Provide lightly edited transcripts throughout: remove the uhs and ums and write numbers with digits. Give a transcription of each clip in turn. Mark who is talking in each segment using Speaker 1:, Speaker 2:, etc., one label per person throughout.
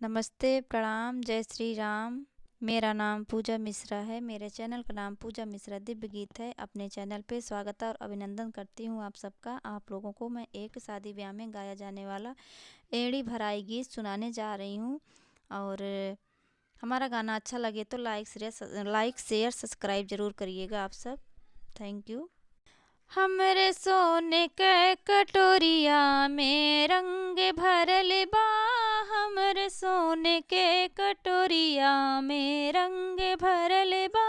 Speaker 1: नमस्ते, प्रणाम, जय श्री राम। मेरा नाम पूजा मिश्रा है। मेरे चैनल का नाम पूजा मिश्रा दिव्य गीत है। अपने चैनल पे स्वागत और अभिनंदन करती हूँ आप सबका। आप लोगों को मैं एक शादी ब्याह में गाया जाने वाला एड़ी भराई गीत सुनाने जा रही हूँ। और हमारा गाना अच्छा लगे तो लाइक शेयर सब्सक्राइब ज़रूर करिएगा आप सब। Thank you. हमरे सोने के कटोरिया में रंग भरल बा, हमरे सोने के कटोरिया में रंग भरल बा,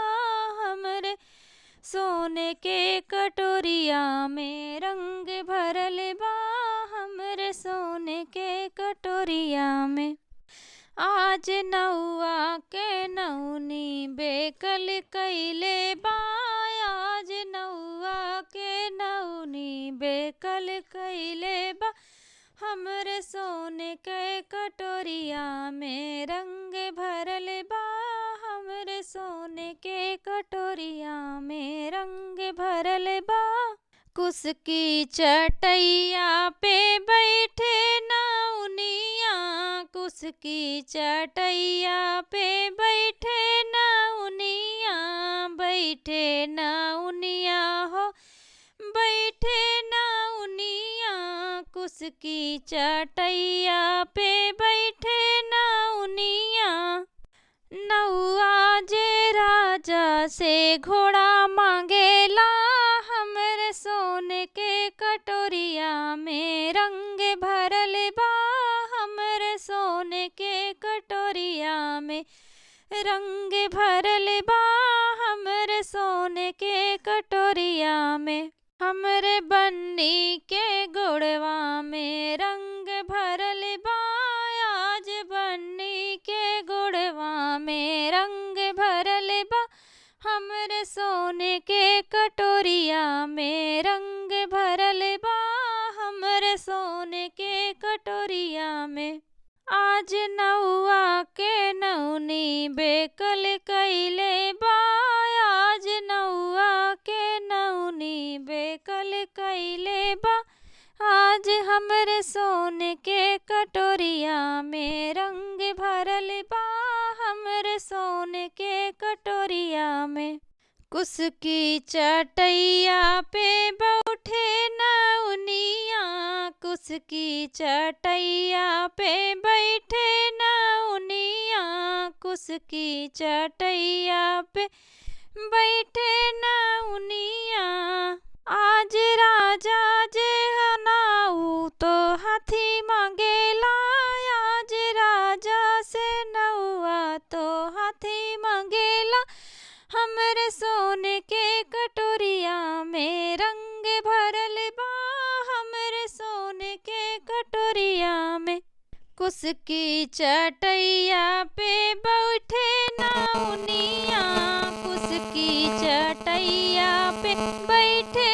Speaker 1: हमरे सोने के कटोरिया में रंग भरल बा, हमरे सोने के कटोरिया में। आज नौआ के नौनी बेकल कैले बा, आज नौआ के नौनी बेकल कैले बा, हमरे सोने के कटोरिया में रंग भरल बा, हमरे सोने के कटोरिया में रंग भरल बा। कुश की चटैया पे बैठे नौनिया, कुश की चटैया पे बैठे नौनिया, बैठे नौनिया हो बैठे नौनिया, कुश की चटैया पे बैठे नौनिया। नौआ जे राजा से घोड़ा मांगेला, हमरे सोने के कटोरिया में रंग भरल बा, हमरे सोने के कटोरिया में रंग भरल बा, हमरे सोने के कटोरिया में। हमरे बन्नी के गोड़वा में रंग भरल बा, आज बन्नी के गोड़वा में रंग भरल बा, हमरे सोने के कटोरिया में रंग भरल बा, हमरे सोने के कटोरिया में। आज नौआ के नौनी बेकल कैले बा, आज नौआ के नौनी बेकल कैले बा, आज हमरे सोने के कटोरिया में रंग भरल बा, हमरे सोने के कटोरिया में। कुश की चटैया पे बैठे नौनिया, कुश की चटैया पे बैठे नौनिया, कुश की चटैया पे बैठे नौनिया। आज राजा जे हनाऊ तो हाथी मांगेला, आज राजा से नौआ तो हाथी मांगेला, हमरे सोने के कटोरिया में रंग भरल बा, हमरे सोने के कटोरिया में। कुश की चटैया पे बैठे नौनिया, कुश की चटैया पे बैठे